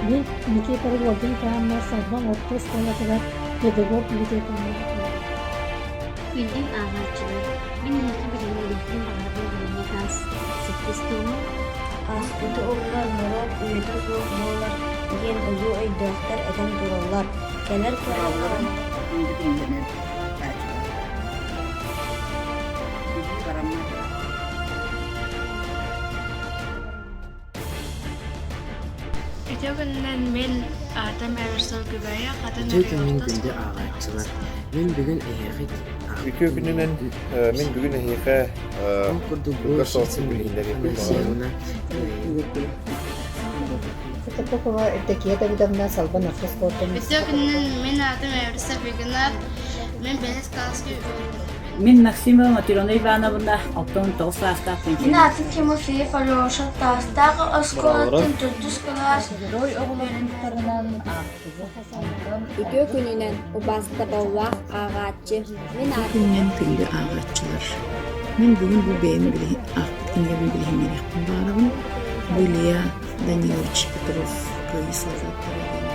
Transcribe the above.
Мин Никифоров Ольга Николаевна Салбаҥ орто оскуолатыгар педагог библиотекарынан Күндү ааҕааччылар, мин эһиэхэ билиһиннэриэхпин баҕарабын билиҥҥи таас сэттис туому Ааспыты умнар норуот үйэтэ суох буолар диэн улуу өйдөөхтөр этэн тураллар. Кэлэр Куралларын күндү кинигэнэн таачылар. Билии бараммат. Үтүө күнүнэн мин аатым Эверсов Күбэйэ хатын Үтүө күнүн орто күндү оскуолатын ааҕааччылар! Мин бүгүн эһиэхэ Үтүө күнүнэн мин бүгүн эһиэхэ Ол курдук бу кылгас соҕустук билиһиннэриэхпин баҕарабын. Афанасьевна Протопопова Евдокия Давыдовна Салбан орто оскуолатын Үтүө күнүнэн мин аатым Эверсов Игнат мин бэһис кылааска үөрэнэбин. Мин Максимова Матрена Ивановна, 69 саастаах Мин пенсионер. аатым Тимофеев Алеша Таастаах оскуолатын төрдүс кылаас Герой оҕолорун тустарынан аахтыбыт. Онтон Үтүө күнүнэн, убаастабыллаах ааҕааччы! Мин Үтүө аатым күнүнэн күндү ааҕааччылар! Мин бүгүн бу бэйэм билиһин аахпыт кинигэбин билиһиннэриэхпин баҕарабын. Бу Илья Данилович Петров «Кыайыы саллааттара» диэн.